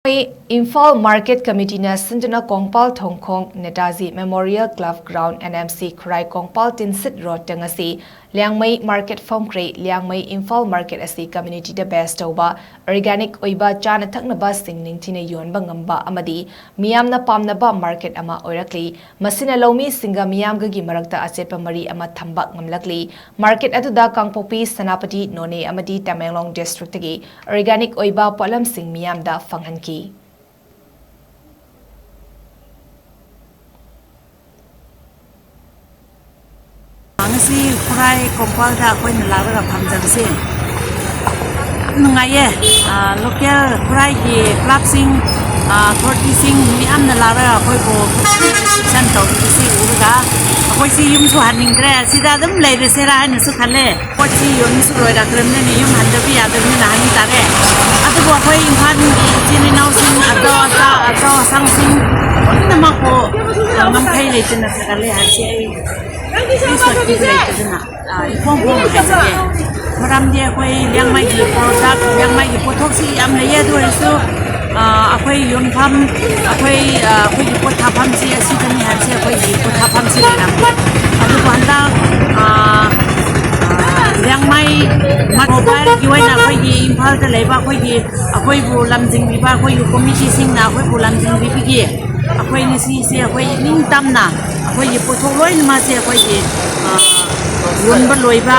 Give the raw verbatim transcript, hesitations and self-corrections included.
Imphal market ꯀꯃꯤꯇꯤꯅ ꯁꯤꯟꯗꯨꯅ Kongpal Thongkhong Netaji memorial club ground, N M C, Khurai Kongpal Tinsid ꯔꯣꯗꯇ ꯉꯁꯤ ꯂꯤꯌꯥꯡꯃꯩ ꯃꯥꯔꯀꯦꯠ ꯐꯝꯈ꯭ꯔꯦ꯫ ꯂꯤꯌꯥꯡꯃꯩ ꯏꯝꯐꯥꯜ ꯃꯥꯔꯀꯦꯠ ꯑꯁꯤ ꯀꯝꯃ꯭ꯌꯨꯅꯤꯇꯤꯗ ꯕꯦꯁ ꯇꯧꯕ ꯑꯣꯔꯒꯥꯅꯤꯛ ꯑꯣꯏꯕ ꯆꯥꯅ ꯊꯛꯅꯕꯁꯤꯡ ꯅꯤꯡꯊꯤꯅ ꯌꯣꯟꯕ ꯉꯝꯕ ꯑꯃꯗꯤ ꯃꯤꯌꯥꯝꯅ ꯄꯥꯝꯅꯕ ꯃꯥꯔꯀꯦꯠ ꯑꯃ ꯑꯣꯏꯔꯛꯂꯤ꯫ ꯃꯁꯤꯅ ꯂꯧꯃꯤꯁꯤꯡꯒ ꯃꯤꯌꯥꯝꯒꯒꯤ ꯃꯔꯛꯇ ꯑꯆꯦꯠꯄ ꯃꯔꯤ ꯑꯃ ꯊꯝꯕ ꯉꯝꯂꯛꯂꯤ꯫ ꯃꯥꯔꯀꯦꯠ ꯑꯗꯨꯗ ꯀꯥꯡꯄꯣꯛꯄꯤ, ꯁꯦꯅꯥꯄꯇꯤ, ꯅꯣꯅꯦ ꯑꯃꯗꯤ ꯇꯃꯦꯡꯂꯣꯡ ꯗꯤꯁꯇ꯭ꯔꯤꯛꯇꯒꯤ ꯑꯣꯔꯒꯥꯅꯤꯛ ꯑꯣꯏꯕ ꯄꯣꯠꯂꯝꯁꯤꯡ ꯃꯤꯌꯥꯝꯗ ꯐꯪꯍꯟꯈꯤ꯫ ꯉꯁꯤ ꯈꯨꯔꯥꯏ ꯀꯣꯡꯄꯥꯜꯗ ꯑꯩꯈꯣꯏꯅ ꯂꯥꯛꯂꯒ ꯐꯝꯖꯕꯁꯦ ꯌꯥꯝ ꯅꯨꯡꯉꯥꯏꯌꯦ꯫ ꯑ, ꯂꯣꯀꯦꯜ ꯈꯨꯔꯥꯏꯒꯤ ꯀ꯭ꯂꯕꯁꯤꯡ, ꯑ, ꯑꯊꯣꯔꯤꯇꯤꯁꯤꯡ ꯃꯤꯌꯥꯝꯅ ꯂꯥꯛꯂꯒ ꯑꯩꯈꯣꯏꯕꯨ ꯐꯖꯅ ꯔꯤꯁꯤꯞꯁꯟ ꯇꯧꯕꯤꯕꯁꯤ ꯎꯔꯒ ꯑꯩꯈꯣꯏꯁꯤ ꯌꯨꯝꯁꯨ ꯍꯟꯅꯤꯡꯗ꯭ꯔꯦ, ꯑꯁꯤꯗ ꯑꯗꯨꯝ ꯂꯩꯔꯁꯤꯔꯥ ꯍꯥꯏꯅꯁꯨ ꯈꯜꯂꯦ꯫ ꯄꯣꯠꯁꯤ ꯌꯣꯟꯕꯁꯨ ꯂꯣꯏꯔꯛꯈ꯭ꯔꯕꯅꯤꯅ ꯌꯨꯝ ꯍꯟꯗꯕ ꯌꯥꯗꯕꯅꯤꯅ ꯍꯟꯈꯤ ꯇꯥꯔꯦ꯫ ꯑꯗꯨꯕꯨ ꯑꯩꯈꯣꯏ ꯏꯝꯐꯥꯜꯒꯤ ꯏꯆꯤꯟ ꯏꯅꯥꯎꯁꯤꯡ, ꯑꯆꯧ ꯑꯆꯥ-, ꯑꯆꯧ ꯑꯁꯥꯡꯁꯤꯡ ꯄꯨꯝꯅꯃꯛꯄꯨ, ꯑ, ꯉꯝꯈꯩ ꯂꯩꯇꯅ ꯊꯥꯒꯠꯂꯦ ꯍꯥꯏꯕꯁꯤ ꯑꯩ ꯀꯔꯤꯁꯨ ꯑꯀꯤꯕ ꯂꯩꯇꯗꯅ, ꯑ, ꯏꯐꯣꯡ ꯐꯣꯡꯅ ꯍꯥꯏꯖꯒꯦ꯫ ꯃꯔꯝꯗꯤ ꯑꯩꯈꯣꯏ ꯂꯤꯌꯥꯡꯃꯩꯒꯤ ꯄ꯭ꯔꯣꯗꯛ, ꯂꯤꯌꯥꯡꯃꯩꯒꯤ ꯄꯣꯠꯊꯣꯛꯁꯤ ꯌꯥꯝ ꯂꯩꯌꯦ꯫ ꯑꯗꯨ ꯑꯣꯏꯔꯁꯨ, ꯑ, ꯑꯩꯈꯣꯏ ꯌꯣꯟꯐꯝ, ꯑꯩꯈꯣꯏ, ꯑ, ꯑꯩꯈꯣꯏꯒꯤ ꯄꯣꯠ ꯊꯥꯐꯝꯁꯤ ꯑꯁꯤꯗꯅꯤ ꯍꯥꯏꯕꯁꯤ ꯑꯩꯈꯣꯏꯒꯤ ꯄꯣꯠ ꯊꯥꯐꯝꯁꯤ ꯂꯩꯔꯝꯃꯦ꯫ ꯑꯗꯨꯕꯨ ꯍꯟꯗꯛ, ꯑ, ꯑ, ꯂꯤꯌꯥꯡꯃꯩ ꯃꯣꯕꯥꯏꯜꯒꯤ ꯑꯣꯏꯅ ꯑꯩꯈꯣꯏꯒꯤ ꯏꯝꯐꯥꯜꯗ ꯂꯩꯕ ꯑꯩꯈꯣꯏꯒꯤ, ꯑꯩꯈꯣꯏꯕꯨ ꯂꯝꯖꯤꯡꯕꯤꯕ ꯑꯩꯈꯣꯏꯒꯤ ꯀꯣꯃꯤꯇꯤꯁꯤꯡꯅ ꯑꯩꯈꯣꯏꯕꯨ ꯂꯝꯖꯤꯡꯕꯤꯕꯒꯤ ꯑꯩꯈꯣꯏ ꯉꯁꯤꯁꯦ ꯑꯩꯈꯣꯏ ꯏꯅꯤꯡ ꯇꯝꯅ ꯑꯩꯈꯣꯏꯒꯤ ꯄꯣꯠꯊꯣꯛ ꯂꯣꯏꯅꯃꯛꯁꯦ ꯑꯩꯈꯣꯏꯒꯤ, ꯑ, ꯌꯣꯟꯕ ꯂꯣꯏꯕ